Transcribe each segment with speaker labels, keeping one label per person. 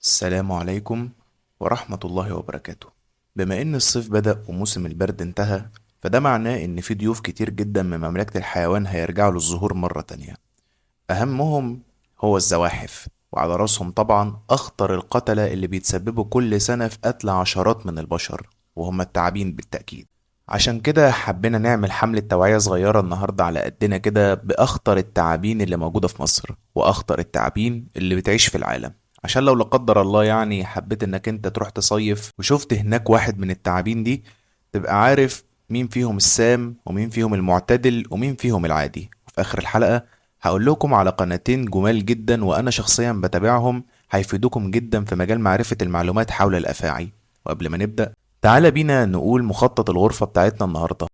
Speaker 1: السلام عليكم ورحمة الله وبركاته. بما إن الصيف بدأ وموسم البرد انتهى، فده معناه إن في ضيوف كتير جدا من مملكة الحيوان هيرجعوا للظهور مرة تانية. أهمهم هو الزواحف، وعلى رأسهم طبعا أخطر القتلة اللي بيتسببوا كل سنة في قتل عشرات من البشر، وهم التعابين بالتأكيد. عشان كده حبينا نعمل حملة توعية صغيرة النهاردة على قدنا كده بأخطر التعابين اللي موجودة في مصر وأخطر التعابين اللي بتعيش في العالم، عشان لو لا قدر الله حبيت انك انت تروح تصيف وشفت هناك واحد من التعابين دي تبقى عارف مين فيهم السام ومين فيهم المعتدل ومين فيهم العادي. وفي اخر الحلقة هقول لكم على قناتين جمال جدا وانا شخصيا بتابعهم، هيفيدوكم جدا في مجال معرفة المعلومات حول الافاعي. وقبل ما نبدأ تعالى بينا نقول مخطط الغرفة بتاعتنا النهاردة.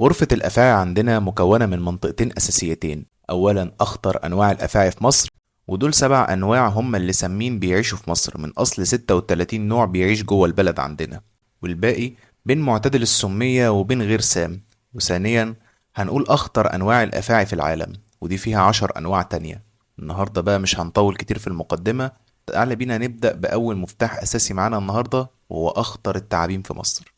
Speaker 1: غرفة الأفاعي عندنا مكونة من منطقتين أساسيتين. أولا أخطر أنواع الأفاعي في مصر، ودول 7 أنواع هم اللي سمين بيعيشوا في مصر من أصل 36 نوع بيعيش جوه البلد عندنا، والباقي بين معتدل السمية وبين غير سام. وثانيا هنقول أخطر أنواع الأفاعي في العالم، ودي فيها 10 أنواع تانية. النهاردة بقى مش هنطول كتير في المقدمة، تعالى بينا نبدأ بأول مفتاح أساسي معانا النهاردة، وهو أخطر التعابين في مصر.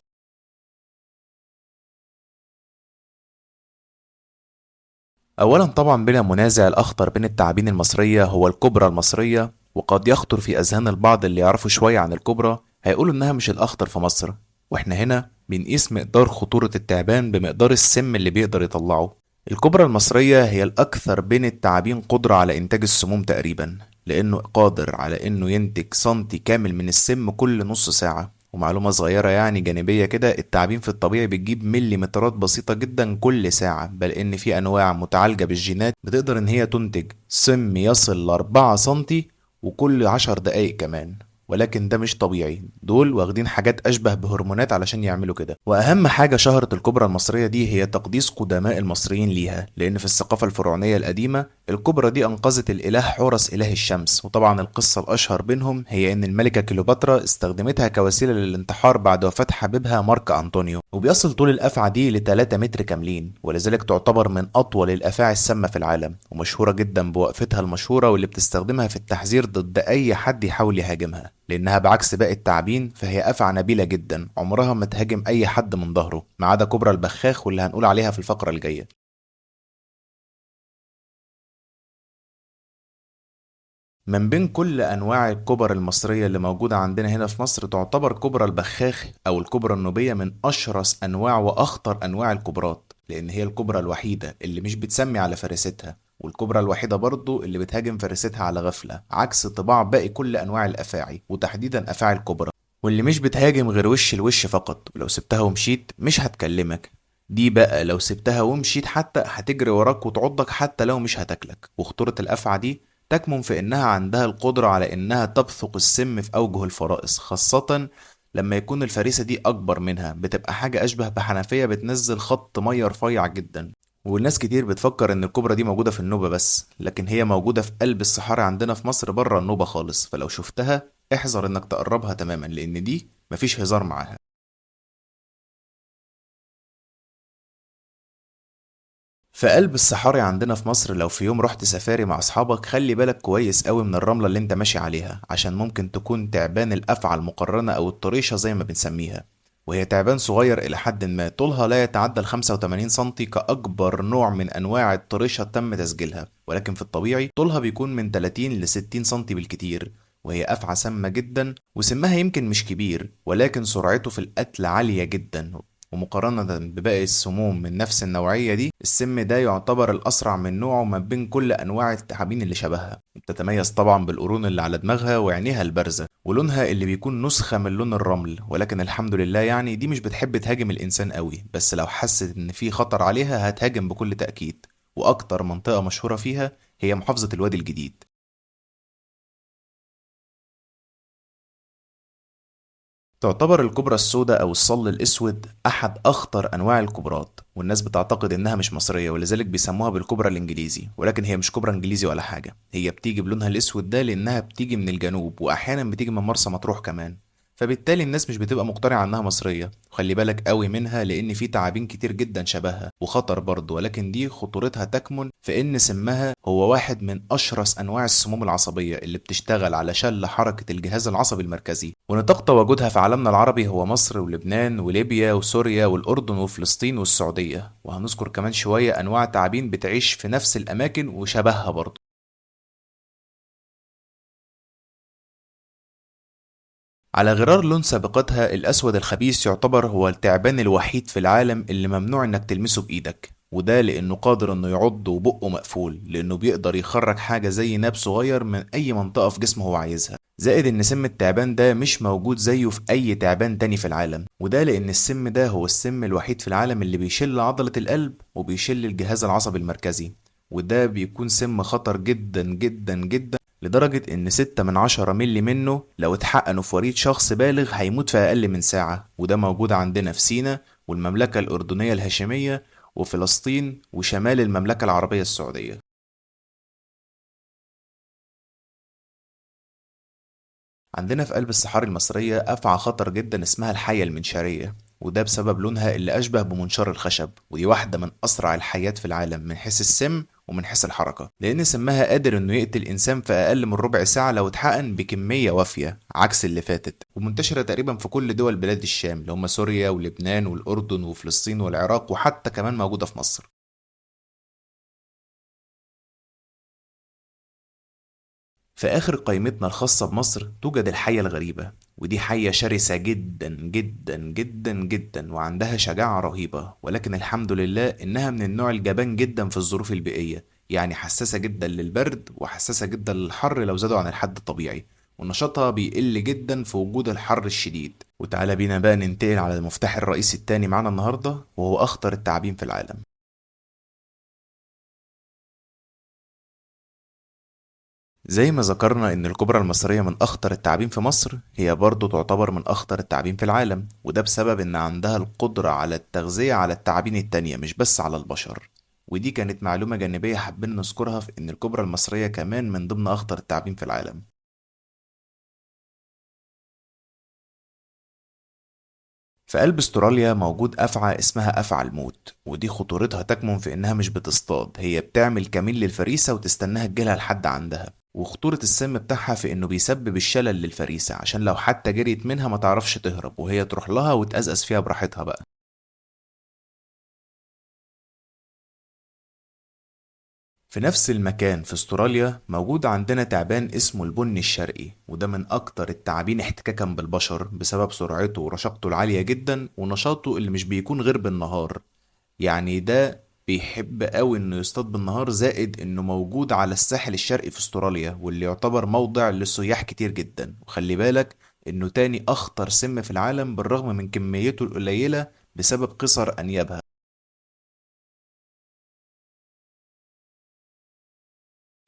Speaker 1: أولا طبعا بلا منازع الأخطر بين التعابين المصرية هو الكوبرا المصرية، وقد يخطر في أذهان البعض اللي يعرفوا شوية عن الكوبرا هيقولوا إنها مش الأخطر في مصر، وإحنا هنا بنقيس مقدار خطورة التعبان بمقدار السم اللي بيقدر يطلعه. الكوبرا المصرية هي الأكثر بين التعابين قدرة على إنتاج السموم تقريبا، لأنه قادر على إنه ينتج سنتي كامل من السم كل نص ساعة. ومعلومة صغيرة جانبية كده، التعابين في الطبيعي بتجيب مليمترات بسيطة جدا كل ساعة، بل إن في أنواع متعالجة بالجينات بتقدر إن هي تنتج سم يصل ل4 سنتي وكل 10 دقايق كمان، ولكن ده مش طبيعي، دول واخدين حاجات أشبه بهرمونات علشان يعملوا كده. وأهم حاجة شهرت الكوبرا المصرية دي هي تقديس قدماء المصريين ليها، لأن في الثقافة الفرعونية القديمة الكوبرا دي أنقذت الإله حورس إله الشمس. وطبعا القصة الأشهر بينهم هي إن الملكة كليوباترا استخدمتها كوسيلة للانتحار بعد وفاة حبيبها مارك أنطونيو. وبيصل طول الأفعى دي ل3 متر كاملين، ولذلك تعتبر من أطول الأفاعي السامة في العالم، ومشهورة جدا بوقفتها المشهورة واللي بتستخدمها في التحذير ضد أي حد يحاول يهاجمها، لأنها بعكس باقي التعابين فهي أفعى نبيلة جدا عمرها ما تهاجم أي حد من ظهره، ما عدا كوبرا البخاخ واللي هنقول عليها في الفقرة الجاية. من بين كل أنواع الكوبرا المصرية اللي موجودة عندنا هنا في مصر، تعتبر كوبرا البخاخ أو الكوبرا النوبية من أشرس أنواع وأخطر أنواع الكوبرات، لأن هي الكوبرا الوحيدة اللي مش بتسمي على فريستها، والكوبرا الوحيدة برضو اللي بتهاجم فريستها على غفلة، عكس طباع باقي كل أنواع الأفاعي وتحديدا أفاعي الكوبرا، واللي مش بتهاجم غير وش الوش فقط، ولو سبتها ومشيت مش هتكلمك. دي بقى لو سبتها ومشيت حتى هتجري وراك وتعضك حتى لو مش هتاكلك. وخطورة الأفعى دي تكمن في إنها عندها القدرة على إنها تبثق السم في أوجه الفرائس، خاصة لما يكون الفريسة دي أكبر منها، بتبقى حاجة أشبه بحنفية بتنزل خط مية رفيع جدا. والناس كتير بتفكر إن الكوبرا دي موجودة في النوبة بس، لكن هي موجودة في قلب الصحاري عندنا في مصر بره النوبة خالص، فلو شفتها احذر إنك تقربها تماما، لأن دي مفيش هزار معاها. في قلب الصحاري عندنا في مصر لو في يوم رحت سفاري مع أصحابك خلي بالك كويس قوي من الرملة اللي انت ماشي عليها، عشان ممكن تكون تعبان الأفعى المقرنة أو الطريشة زي ما بنسميها، وهي تعبان صغير إلى حد ما، طولها لا يتعدى ال 85 سنتي كأكبر نوع من أنواع الطريشة تم تسجيلها، ولكن في الطبيعي طولها بيكون من 30 ل 60 سنتي بالكتير. وهي أفعى سامة جدا وسمها يمكن مش كبير، ولكن سرعته في القتل عالية جدا، ومقارنة بباقي السموم من نفس النوعية دي السم ده يعتبر الأسرع من نوعه ما بين كل أنواع التعابين اللي شبهها. بتتميز طبعا بالقرون اللي على دماغها وعينيها البارزة ولونها اللي بيكون نسخة من لون الرمل، ولكن الحمد لله دي مش بتحب تهاجم الإنسان قوي، بس لو حست إن في خطر عليها هتهاجم بكل تأكيد. وأكتر منطقة مشهورة فيها هي محافظة الوادي الجديد. تعتبر الكوبرا السوداء أو الصل الأسود أحد أخطر أنواع الكوبرات، والناس بتعتقد إنها مش مصرية ولذلك بيسموها بالكوبرا الإنجليزي، ولكن هي مش كوبرا إنجليزي ولا حاجة. هي بتيجي بلونها الأسود ده لأنها بتيجي من الجنوب، وأحيانا بتيجي من مرسى مطروح كمان. فبالتالي الناس مش بتبقى مقتنعة انها مصرية. وخلي بالك قوي منها لان في تعابين كتير جدا شبهها وخطر برضه، ولكن دي خطورتها تكمن في ان سمها هو واحد من اشرس انواع السموم العصبية اللي بتشتغل على شل حركة الجهاز العصبي المركزي. ونطاق تواجدها في عالمنا العربي هو مصر ولبنان وليبيا وسوريا والأردن وفلسطين والسعودية، وهنذكر كمان شوية أنواع تعابين بتعيش في نفس الأماكن وشبهها برضه. على غرار لون سابقتها، الأسود الخبيث يعتبر هو التعبان الوحيد في العالم اللي ممنوع إنك تلمسه بإيدك، وده لأنه قادر إنه يعض وبقه مقفول، لأنه بيقدر يخرج حاجة زي ناب صغير من أي منطقة في جسمه هو عايزها. زائد إن سم التعبان ده مش موجود زيه في أي تعبان تاني في العالم، وده لأن السم ده هو السم الوحيد في العالم اللي بيشل عضلة القلب وبيشل الجهاز العصبي المركزي، وده بيكون سم خطر جدا جدا جدا، لدرجة إن 6 من 10 ملي منه لو اتحقنوا في وريد شخص بالغ هيموت في أقل من ساعة، وده موجود عندنا في سينا والمملكة الأردنية الهاشمية وفلسطين وشمال المملكة العربية السعودية. عندنا في قلب الصحاري المصرية أفعى خطر جدا اسمها الحية المنشارية، وده بسبب لونها اللي أشبه بمنشار الخشب، ودي واحدة من أسرع الحيات في العالم من حيث السم ومن حيث الحركة، لأن سمها قادر إنه يقتل إنسان في أقل من ربع ساعة لو اتحقن بكمية وافية عكس اللي فاتت. ومنتشرة تقريبا في كل دول بلاد الشام اللي هم سوريا ولبنان والأردن وفلسطين والعراق، وحتى كمان موجودة في مصر. في آخر قائمتنا الخاصة بمصر توجد الحية الغريبة، ودي حية شرسة جدا جدا جدا جدا وعندها شجاعة رهيبة، ولكن الحمد لله إنها من النوع الجبان جدا في الظروف البيئية، يعني حساسة جدا للبرد وحساسة جدا للحر لو زادوا عن الحد الطبيعي، ونشاطها بيقل جدا في وجود الحر الشديد. وتعالى بينا بقى ننتقل على المفتاح الرئيسي التاني معانا النهاردة، وهو أخطر التعابين في العالم. زي ما ذكرنا إن الكوبرا المصرية من أخطر التعابين في مصر، هي برضو تعتبر من أخطر التعابين في العالم، وده بسبب إن عندها القدرة على التغذية على التعابين التانية مش بس على البشر. ودي كانت معلومة جانبية حابين نذكرها في إن الكوبرا المصرية كمان من ضمن أخطر التعابين في العالم. في قلب استراليا موجود أفعى اسمها أفعى الموت، ودي خطورتها تكمن في إنها مش بتصطاد، هي بتعمل كمين للفريسة وتستناها تجيلها لحد عندها. وخطورة السم بتاعها في إنه بيسبب الشلل للفريسة، عشان لو حتى جريت منها ما تعرفش تهرب، وهي تروح لها وتقزقز فيها براحتها بقى. في نفس المكان في استراليا موجود عندنا تعبان اسمه البني الشرقي، وده من أكتر التعابين احتكاكا بالبشر بسبب سرعته ورشاقته العالية جدا ونشاطه اللي مش بيكون غير بالنهار. يعني ده بيحب قوي انه يصطاد بالنهار، زائد انه موجود على الساحل الشرقي في استراليا واللي يعتبر موضع للسياح كتير جدا. وخلي بالك انه تاني اخطر سم في العالم بالرغم من كميته القليلة بسبب قصر انيابها.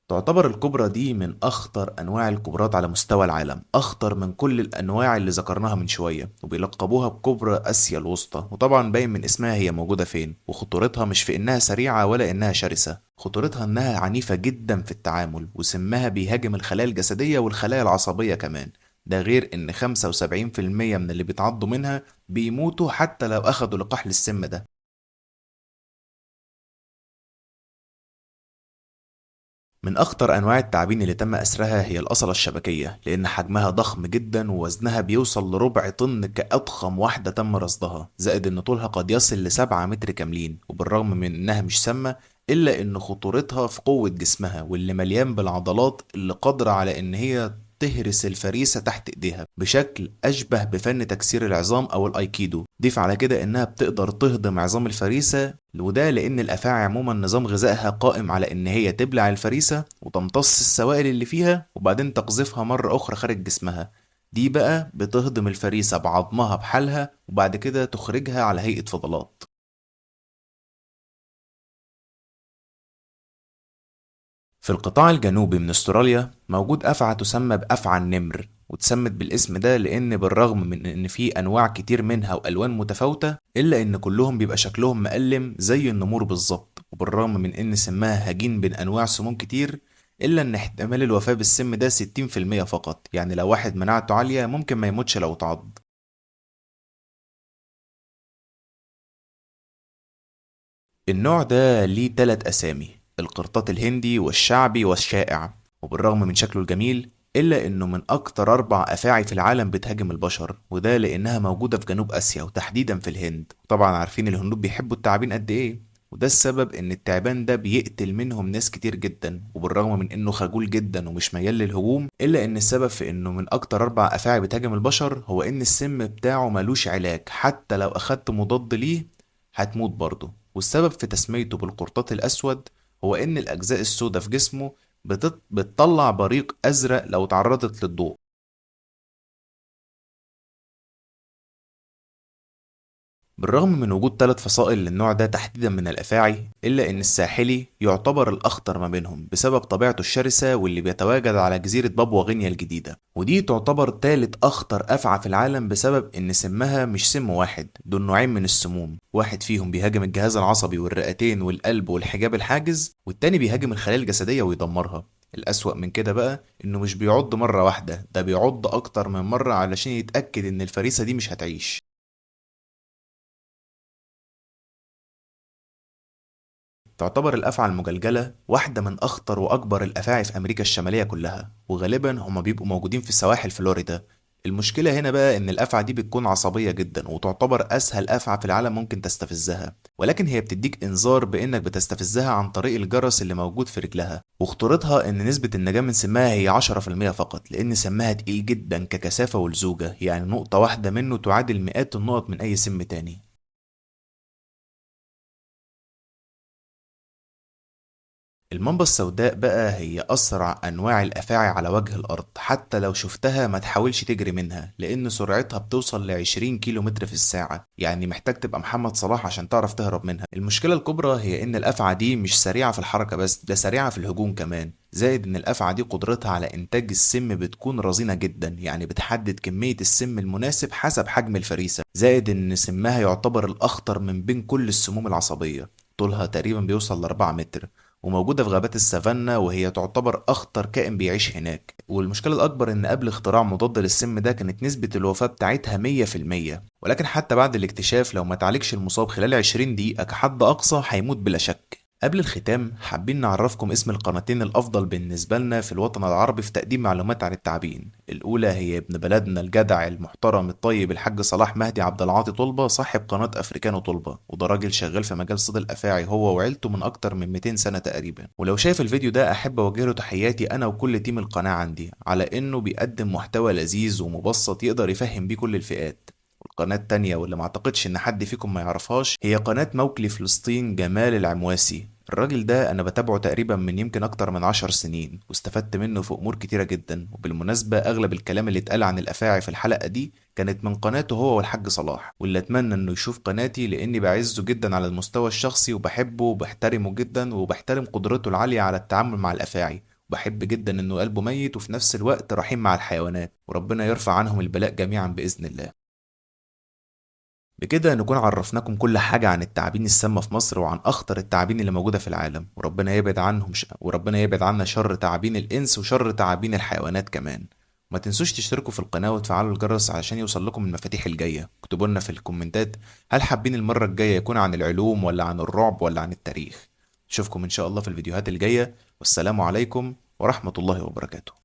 Speaker 1: تعتبر الكوبرا دي من أخطر أنواع الكوبرات على مستوى العالم، أخطر من كل الأنواع اللي ذكرناها من شوية، وبيلقبوها بكوبرا آسيا الوسطى، وطبعا باين من اسمها هي موجودة فين. وخطورتها مش في إنها سريعة ولا إنها شرسة، خطورتها إنها عنيفة جدا في التعامل، وسمها بيهاجم الخلايا الجسدية والخلايا العصبية كمان. ده غير إن 75% من اللي بيتعضوا منها بيموتوا حتى لو أخدوا لقاح للسم ده. من أخطر أنواع التعابين اللي تم أسرها هي الأصلة الشبكية، لأن حجمها ضخم جدا ووزنها بيوصل لربع طن كأضخم واحدة تم رصدها، زائد إن طولها قد يصل ل7 متر كاملين. وبالرغم من إنها مش سامة إلا إن خطورتها في قوة جسمها واللي مليان بالعضلات اللي قادرة على إن هي تهرس الفريسة تحت إيديها بشكل أشبه بفن تكسير العظام أو الأيكيدو. ضيف على كده إنها بتقدر تهضم عظام الفريسة، وده لأن الأفاعي عموما نظام غذائها قائم على إن هي تبلع الفريسة وتمتص السوائل اللي فيها وبعدين تقذفها مرة أخرى خارج جسمها. دي بقى بتهضم الفريسة بعظمها بحالها وبعد كده تخرجها على هيئة فضلات. في القطاع الجنوبي من استراليا موجود أفعى تسمى بأفعى النمر، وتسمت بالاسم ده لأن بالرغم من إن في أنواع كتير منها وألوان متفاوتة إلا إن كلهم بيبقى شكلهم مقلم زي النمور بالظبط. وبالرغم من إن سماها هجين بين أنواع سموم كتير إلا إن احتمال الوفاة بالسم ده 60% فقط، يعني لو واحد مناعته عالية ممكن ما يموتش لو اتعض. النوع ده ليه 3 أسامي، القرطاط الهندي والشعبي والشائع، وبالرغم من شكله الجميل إلا إنه من أكتر 4 أفاعي في العالم بتهاجم البشر، وده لأنها موجودة في جنوب آسيا وتحديدا في الهند. طبعا عارفين الهنود بيحبوا التعابين قد إيه، وده السبب إن التعبان ده بيقتل منهم ناس كتير جدا. وبالرغم من إنه خجول جدا ومش ميال للهجوم، إلا إن السبب في إنه من أكتر 4 أفاعي بتهاجم البشر هو إن السم بتاعه ملوش علاج، حتى لو أخدت مضاد ليه هتموت برضه. والسبب في تسميته بالقرطاط الأسود هو إن الأجزاء السوداء في جسمه بتطلع بريق أزرق لو تعرضت للضوء. بالرغم من وجود 3 فصائل للنوع ده تحديدا من الأفاعي، إلا إن الساحلي يعتبر الأخطر ما بينهم بسبب طبيعته الشرسة واللي بيتواجد على جزيرة بابوا غينيا الجديدة، ودي تعتبر تالت أخطر أفعى في العالم بسبب إن سمها مش سم واحد، دول نوعين من السموم، واحد فيهم بيهاجم الجهاز العصبي والرئتين والقلب والحجاب الحاجز، والتاني بيهاجم الخلايا الجسدية ويدمرها. الأسوأ من كده بقى إنه مش بيعض مرة واحدة، ده بيعض أكتر من مرة علشان يتأكد إن الفريسة دي مش هتعيش. تعتبر الأفعى المجلجلة واحدة من أخطر وأكبر الأفاعي في أمريكا الشمالية كلها، وغالبا هما بيبقوا موجودين في سواحل فلوريدا. المشكلة هنا بقى إن الأفعى دي بتكون عصبية جدا وتعتبر أسهل أفعى في العالم ممكن تستفزها، ولكن هي بتديك إنذار بإنك بتستفزها عن طريق الجرس اللي موجود في رجلها. وخطورتها إن نسبة النجاة من سمها هي 10% فقط، لأن سمها تقيل جدا ككثافة ولزوجة، يعني نقطة واحدة منه تعادل مئات النقط من أي سم تاني. المامبا السوداء بقى هي أسرع أنواع الأفاعي على وجه الأرض، حتى لو شفتها ما تحاولش تجري منها لأن سرعتها بتوصل ل20 كيلو متر في الساعة، يعني محتاج تبقى محمد صلاح عشان تعرف تهرب منها. المشكلة الكبرى هي إن الأفعى دي مش سريعة في الحركة بس، ده سريعة في الهجوم كمان، زائد إن الأفعى دي قدرتها على إنتاج السم بتكون رزينة جدا، يعني بتحدد كمية السم المناسب حسب حجم الفريسة، زائد إن سمها يعتبر الأخطر من بين كل السموم العصبية، طولها تقريبا بيوصل ل4 متر، وموجودة في غابات السافانا، وهي تعتبر أخطر كائن بيعيش هناك. والمشكلة الأكبر إن قبل اختراع مضاد للسم ده كانت نسبة الوفاة بتاعتها 100%، ولكن حتى بعد الاكتشاف لو ما تعالجش المصاب خلال 20 دقيقة كحد أقصى هيموت بلا شك. قبل الختام حابين نعرفكم اسم القناتين الأفضل بالنسبة لنا في الوطن العربي في تقديم معلومات عن التعابين. الأولى هي ابن بلدنا الجدع المحترم الطيب الحاج صلاح مهدي عبد العاطي طلبة، صاحب قناة أفريكانو طلبة، وده راجل شغال في مجال صيد الأفاعي هو وعيلته من أكتر من 200 سنة تقريبا. ولو شايف الفيديو ده أحب أوجه له تحياتي أنا وكل team القناة عندي على إنه بيقدم محتوى لذيذ ومبسط يقدر يفهم بيه كل الفئات. والقناة التانية واللي ما اعتقدش ان حد فيكم ما يعرفهاش هي قناة موكلي فلسطين جمال العمواسي. الراجل ده انا بتابعه تقريبا من يمكن اكتر من 10 سنين، واستفدت منه في امور كتيرة جدا. وبالمناسبة اغلب الكلام اللي اتقال عن الافاعي في الحلقة دي كانت من قناته هو والحاج صلاح، واللي اتمنى انه يشوف قناتي لاني بعزه جدا على المستوى الشخصي وبحبه وبحترمه جدا وبحترم قدرته العالية على التعامل مع الافاعي، وبحب جدا انه قلبه ميت وفي نفس الوقت رحيم مع الحيوانات، وربنا يرفع عنهم البلاء جميعا باذن الله. بكده نكون عرفناكم كل حاجة عن التعابين السامة في مصر وعن أخطر التعابين اللي موجودة في العالم، وربنا يبعد عنهم وربنا يبعد عنا شر تعابين الإنس وشر تعابين الحيوانات كمان. ما تنسوش تشتركوا في القناة وتفعلوا الجرس عشان يوصل لكم المفاتيح الجاية. اكتبوا لنا في الكومنتات هل حابين المرة الجاية يكون عن العلوم ولا عن الرعب ولا عن التاريخ. نشوفكم إن شاء الله في الفيديوهات الجاية، والسلام عليكم ورحمة الله وبركاته.